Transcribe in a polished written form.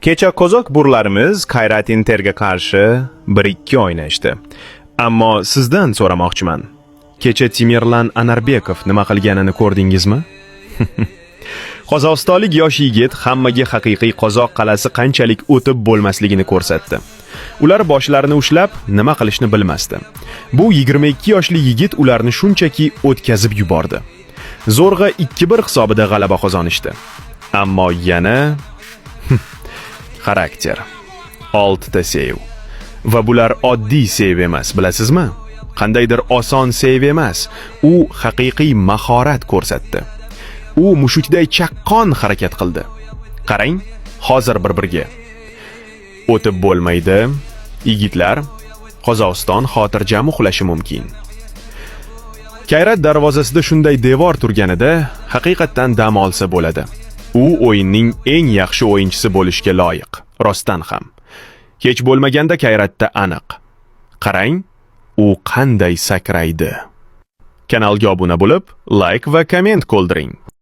Kecha qozoq burlarimiz Kayrat Interga qarshi 1-2 o'ynashdi. Ammo sizdan so'ramoqchiman. Kecha Timirlan Anarbekov nima qilganini ko'rdingizmi? Qozog'istonlik yosh yigit hammaga haqiqiy qozoq qal'asi qanchalik o'tib bo'lmasligini ko'rsatdi. Ular boshlarini ushlab, nima qilishni bilmasdi. Bu 22 yoshli yigit ularni shunchaki o'tkazib yubordi. Zo'rg'a 2-1 hisobida g'alaba qozonishdi. Ammo yana xarakter. 6 ta seyv. Va bular oddiy seyv emas, bilasizmi? Qandaydir oson seyv emas. U haqiqiy mahorat ko'rsatdi. U mushukday chaqqon harakat qildi. Qarang, hozir bir-birga. O'tib bo'lmaydi. Yigitlar, Qozog'iston xotirjam uxlashi mumkin. Kayrat darvozasida shunday devor turganida haqiqatdan dam olsa bo'ladi. U o'yinning eng yaxshi o'yinchisi bo'lishga loyiq, rostdan ham. Hech bo'lmaganda Kayratda aniq. Qarang, u qanday sakraydi. Kanalga obuna bo'lib, like va komment qoldiring.